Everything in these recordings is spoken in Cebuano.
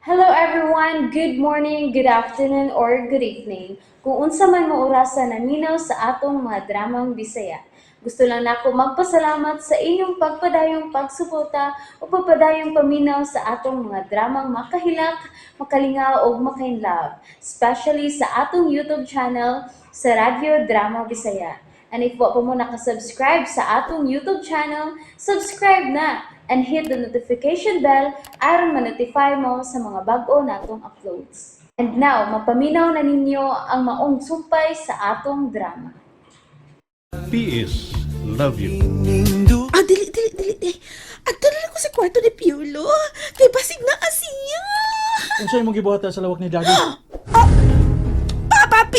Hello everyone! Good morning, good afternoon, or good evening. Kung unsa man mo orasa naminaw sa atong mga dramang Bisaya. Gusto lang nako magpasalamat sa inyong pagpadayong pagsuporta o pagpadayong paminaw sa atong mga dramang makahilak, makalingaw ug makainlove, especially sa atong YouTube channel sa Radyo Drama Bisaya. And if wa pa mo nakasubscribe sa atong YouTube channel, subscribe na and hit the notification bell aron ma-notify mo sa mga bag-o natong uploads. And now, mapaminaw na ninyo ang maong sumpay sa atong drama. PS Love you. Ah, dili, dili, dili, dili. Adto na lang ko sa kwarto ni Piolo. Kay basig na asiya. Unsa imong gibuhat sa lawak ni Daddy? Papa P!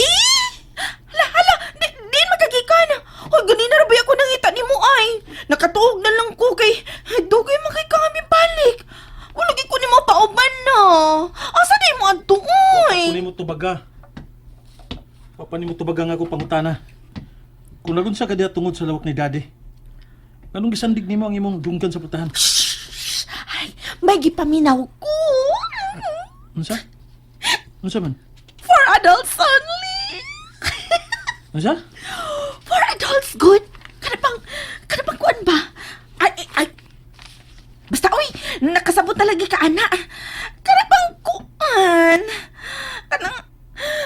Hala, hala, di, di makagikan. Hoy, ganina ra ba ako nangita ni mo ay. Nakatuog na lang ko kay ay, dugay man kay kami balik. Wala gyud ko nimo pauban na. Asa di mo adto oy? Kunin mo tubaga. Papa nimo tubaga nga ako pangutana. Kung nagunsa ka diha tungod sa lawak ni Daddy. Nganong gisandig nimo ang imong dunggan sa putahan? Shh! Ay, may gipaminaw ko. Unsa? Unsa man? For adults only. Unsa? For adults, good. Kana pang kuan ba? Ay, ay, ay. Basta, uy, nakasabot talaga ka, ana. Kana pang kuan. Kanang,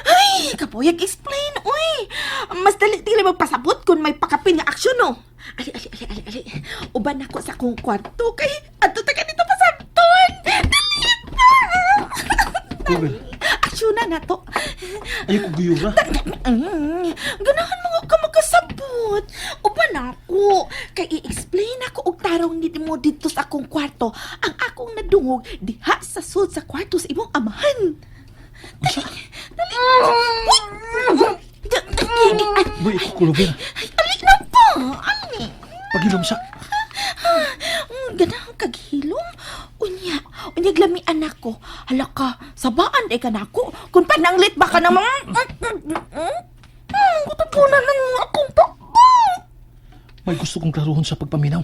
ay, kapoyag explain, uy. Mas dali dili magpasabot kung may pakapin nga aksyon, no. Ali, ali, ali, ali, ali. Uban ako sa akong kwarto kay adto ta ka dito pasabton. Dali pa. Google. Aksyon na na to. Ay ko guyura. Ganahan mga ka makasabot. Uban ako. Kay i-explain ako og tarong ni mo dito sa akong kwarto. Ang akong nadungog diha sa sud sa kwarto sa imong amahan. Dali, dali. Uy! Ay, Boy, ko kulubir. ay, dali na pa. Ani? Pagilom sa. Ganahan kag hilom. Unya, unya glami anak ko. Hala ka, sabaan di ka nako. Kung pananglit ba ka namang... Kutapunan ng akong pakbo. May gusto kong klaruhon sa pagpaminaw.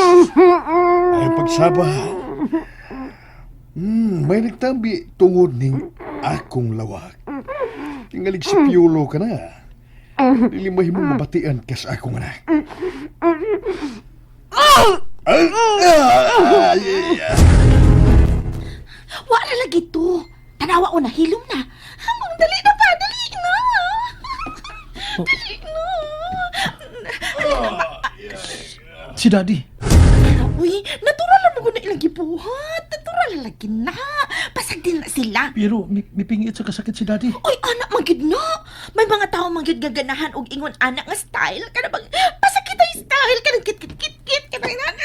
Ay pagsaba. May nagtambi tungod ning akong lawak. Tingalig si Piolo ka na. Dili mahimong mabatian ka sa akong anak. Ay, ah, ay, ay, ay. Wala lagi to. Tanawa ko na, hilom na. Hamang dali na pa, dali na. Dali na. Si Daddy. Uy, natural lang mo na ilang gibuhat. Natural lang lagi na. Pasag din na sila. Pero mi mipingit sa kasakit si Daddy. Uy, anak, magyud na. May mga tao magyud nga ganahan og ingon anak nga style. Kana bang pasakit ang style kanang kit kit kit kit kanang inana.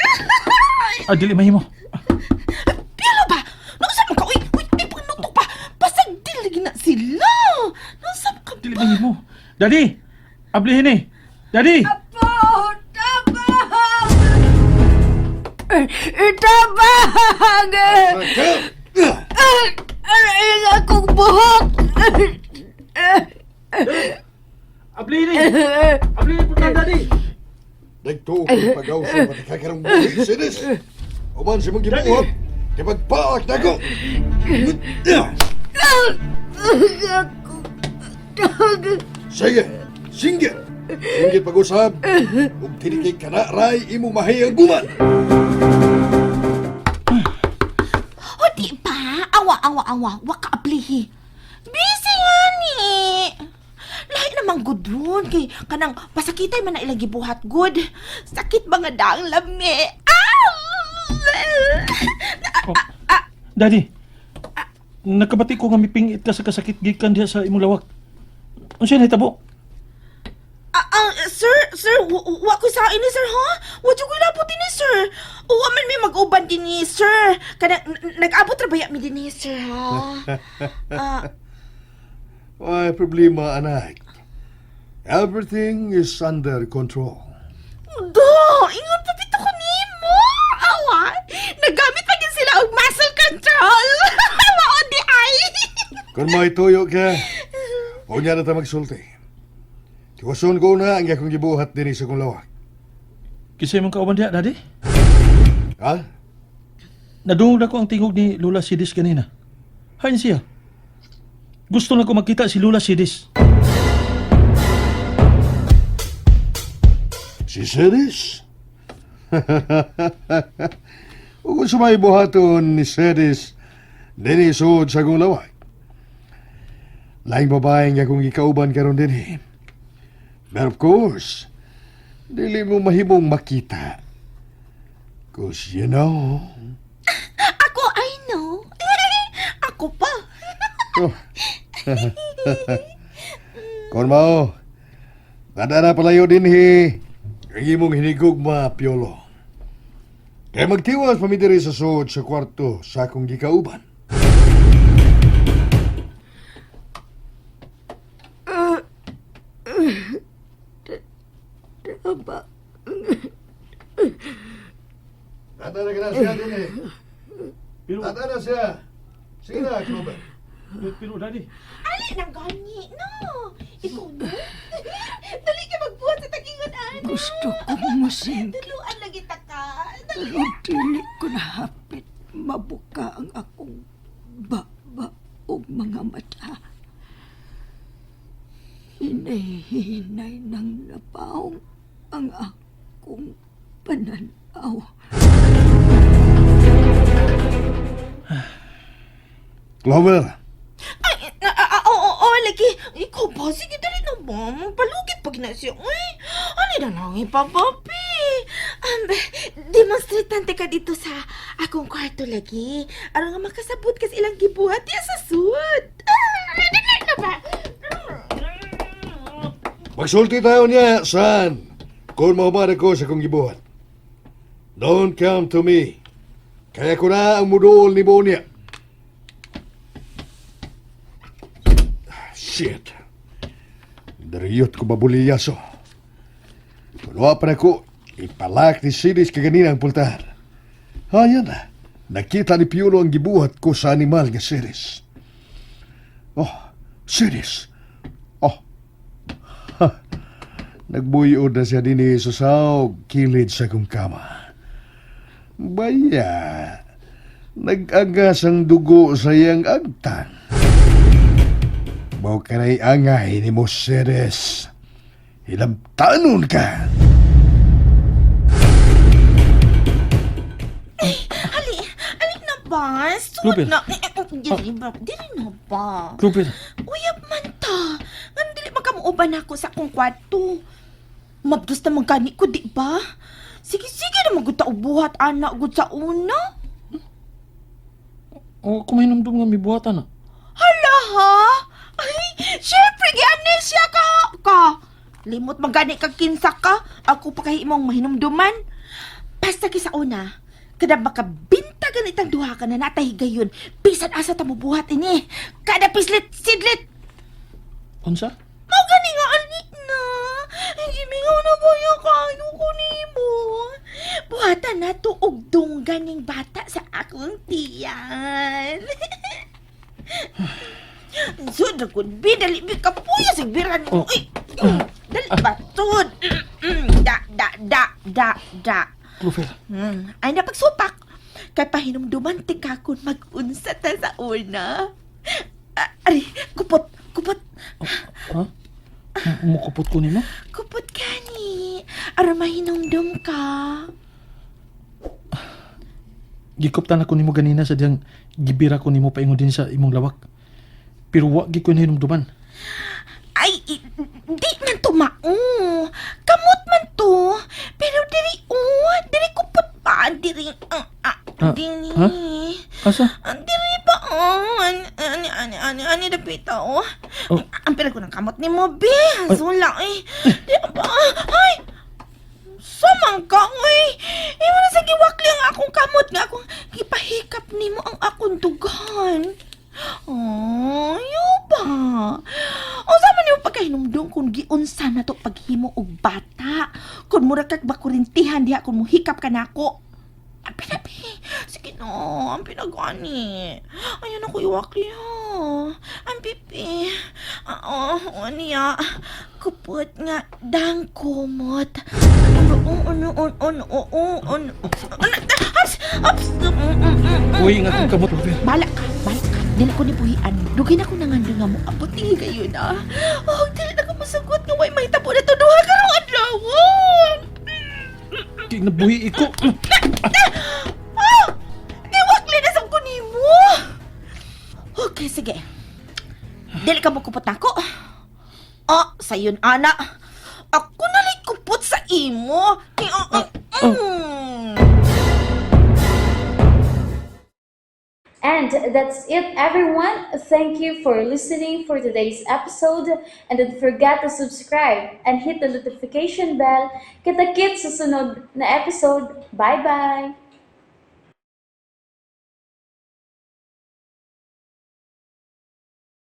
Ah, dili mahimo. Pilo ba? Nausa man ka? Uy, uy, ay pagnutok pa. Pasag din lagi na sila. Nausa man ka Dili ba? mahimo. Daddy! Ablihin eh. Daddy! Itabang! Aray ang akong buhok! Ablihin eh. Ablihin putahan, Daddy! Nagtuo ko'y pagaw sa matikakarong buhi, sinis. Uman si mong gibuhat, kay magpaak na ko. Sige, singgit. Singgit pag-usab. Ug tinikay ka na, ray, imong mahiyang guman. O di ba? Awa, awa, awa. Wa ka ablihi. Busy nga ni. Lahi namang good ron. Kay kanang pasakitay man na ilang gibuhat good. Sakit ba nga daang lami? Ah! Daddy. Nakabati ko nga mipingit ka sa kasakit gikan diha sa imong lawak. Unsa nahitabo? Ah, ah, sir, sir, wa ko sa ini sir, ha? Wa jud ko labot ini, sir. Wa man may mag-uban din ni sir. Kana nag-abot ra baya mi din ni sir, ha? Ah, Ay, problema, anak. Everything is under control. Do, ingon pa pito ko nimo. Awa, nagamit pa gid sila og muscle control. Mao di ay. Kung may tuyo ka, unya na ta magsulti. Tiwason ko na ang akong gibuhat din sa kong lawak. Kinsa imong kauban diha, Daddy? Ha? Nadungog na ko ang tingog ni Lola Sidis kanina. Hain siya. Gusto na ko makita si Lola Sidis. Si Ceres? Ug unsa may buhaton ni Ceres dinhi suod sa akong lawak? Laing babae nga akong gikauban karon dinhi. But of course, dili mo mahimong makita. 'Cause you know. Ako, I know. Ako pa. Oh. Kon mao, dada na palayo dinhi. Ang imong hinigugma, Piolo. Kaya magtiwas pa mi diri sa suod sa kwarto sa akong gikauban. Tabang. Dada na ka na siya dinhi. Pero, Dada na siya. Sige na, Clover. pero Daddy, Ali nang gani, no. Ikaw no. Dali ka magbuhat sa tagingon, ana. Gusto kong musing. Duluan lagi ta ka. Dali. Pero dili ko nahapit mabuka ang akong baba o mga mata. Hinay-hinay ng napaong ang akong pananaw. Clover, Ay, oo, oo, oo, lagi. Ikaw ba? Sige, dali na ba? Palugit pag na siya. Uy, ano na lang ipapapi? Demonstratante ka dito sa akong kwarto lagi. Aron nga makasabot kas ilang gibuhat ya sa sud. Ah, dali na ba? Magsulti tayo niya, son. Kung mahuman ako sa kong gibuhat. Don't come to me. Kaya ko na ang muduol ni Bonia. Shit. Dariyot ko babuliyaso. Kung wa pa na ko, ipalak ni Siris kaganina ang pultahan. Ayan na. Nakita ni Piolo ang gibuhat ko sa animal nga Siris. Oh, Siris. Oh, nagbuyod na siya din sa saog, kilid sa kong kama. Baya, nag-agas ang dugo sa iyang agtan. Mao kanay angay ni mo, Ceres. Hilamtanon ka! Ali, ali na ba? Sud Lupin. na. Eh, eh, Dili ba? Dili na ba? Clover, Uyab man ta. Ngan dili makamuuban ako sa akong kwarto. Mabdos na man gani ko, di ba? Sige, sige na magud ta ubuhat anak gud sa una. o kumahinumdum nga may buhatan na. Hala ha? Ay, syempre gi-amnesia ka ka. Limot man gani kag kinsa ka. Ako pa kay imong mahinumduman. Basta ki sa una, kada makabinta ganitang duha ka na natay higayon. Bisan asa ta mobuhat ini. Kada pislit sidlit. Unsa? Mao gani nga ani na. Ay, gimingaw na kayo kayo ko nimo. Buhatan na to og dunggan ning bata sa akong tiyan. Sud ko bi dali bi kapuya sa biran mo. Oh. Uy, dali ba sud. Da da da da da. Clover, Ay napagsupak. Kay pahinumduman ti ka kun mag-unsa ta sa una. Ah, ari, kupot, kupot. ha? Mukupot ko nimo? Kupot kani. Aron mahinumdum ka. Gikuptan ako nimo ganina sa diyang gibira ko nimo paingon din sa imong lawak. Pero wa gid ko hinumduman. Ay, di man to mao. Kamot man to. Pero diri, oh, diri kupot pa. Diri, ah, Ah, diri. ha? Asa? Ah, diri pa, oh. Ani, ani, ani, ani, ani, dapita, oh. Oh. Ang pila ko ng kamot ni mo, be. Sula, eh. Di ba? Ay, Samang ka, uy! Imo na sa giwakli ang akong kamot nga akong gipahikap nimo ang akong dugan. Oh, ba? Unsa man nimo pagkahinumdum kung giunsa na to paghimo og bata? Kung mura kag bakurintihan diha kung muhikap ka nako. Ang pinabi. Sige no, ang pinagani. Ayun ako iwakli ha. Ang pipi. Oo, oh, niya. Kupot nga, dang kumot. Ano, ano, ano, ano, ano, ano, haps, haps, Buhi nga akong kamot, Robel. Bala ka, bala ka. Dili ko ni buhian. Dugay na ko nangando nga mo. Abot ni kayo na. Oh, dili na ko musugot nga way mahitabo na to duha karong adlaw. Kay nabuhi iko. Ah! Diwakli na sa ko nimo. Okay, sige. Dili ka mo kupot nako. Ah, sayon ana. Ako na lang kupot sa imo. Ni oh, oh. And that's it, everyone. Thank you for listening for today's episode. And don't forget to subscribe and hit the notification bell. Kita-kits sa sunod na episode. Bye-bye!